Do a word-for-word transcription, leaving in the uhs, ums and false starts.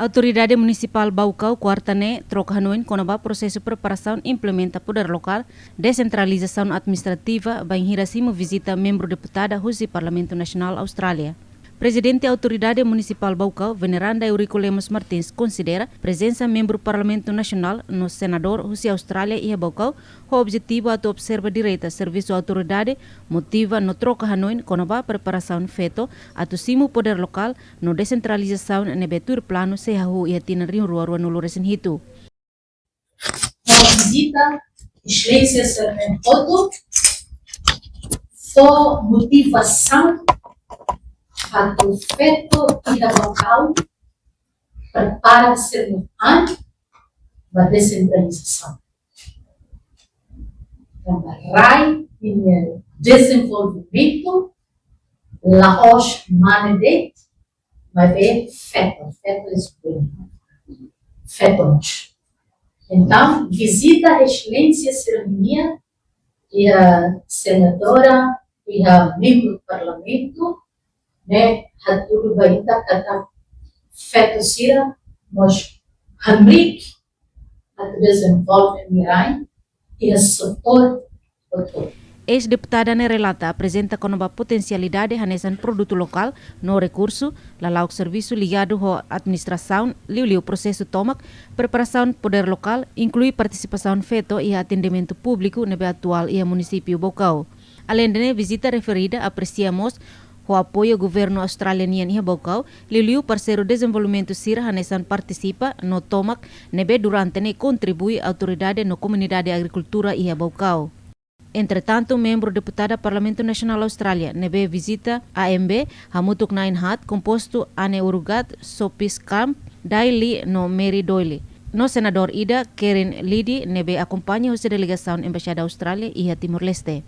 Autoridade Munisipál Baucau, kuarta ne'e, troka hanoin kona-ba prosesu preparasaun implementa podér lokál, desentralizasaun administrativa, bainhira simu vizita membru deputada husi Parlamentu Nasionál Austrália. Prezidente Autoridade Munisipál Baucau, Veneranda Eurico Lemos Martins, konsidera prezensa membru Parlamentu Nasionál no senadór husi Austrália iha Baucau, ho objetivu atu observa direta servisu autoridade, motiva no troka hanoin kona-ba preparasaun feto atu simu podér lokál no desentralizasaun ne'ebé tuir planu sei hahú iha tinan rihun rua ruanulu resin hitu. Vizita Exelénsia Sermen Otto fó motivasaun atu feto iha Baucau prepara sira-nia an ba desentralizasaun. Tanba rai ninia dezenvolvimentu la'ós mane de'it, maibé feto, feto es bueno. Feto mós. Entaun, vizita Exelénsia sira-nian, iha senadora, iha membru Parlamentu, ne'e hatudu ba ita katak feto sira mós hamriik atu dezenvolve nia rain iha setór hotu. Eis-deputada ne'e relata aprezenta kona-ba potensialidade hanesan produtu lokál no rekursu, lala'ok servisu ligadu ho administrasaun, liuliu prosesu tomak, preparasaun podér lokál, inklui partisipasaun feto iha atendimentu públiku ne'ebé atuál iha munisípiu Baucau. Aleinde ne'e, vizita referida apresia mós ho apoiu governu Austrália nian iha Baucau, liuliu parseiru dezenvolvimentu sira hanesan Partisipa no Tomak, ne'ebé durante ne'e kontribui autoridade no komunidade agrikultura iha Baucau. Entretantu, membru deputada Parlamentu Nasionál Austrália ne'ebé vizita A M B, hamutuk na'in haat, kompostu Anne Urugat, Sopis Kamp, Dai Lee no Mary Doyle, no senadór ida, Karen Liddy, ne'ebé akompaña husi delegasaun Embaixada Austrália iha Timor-Leste.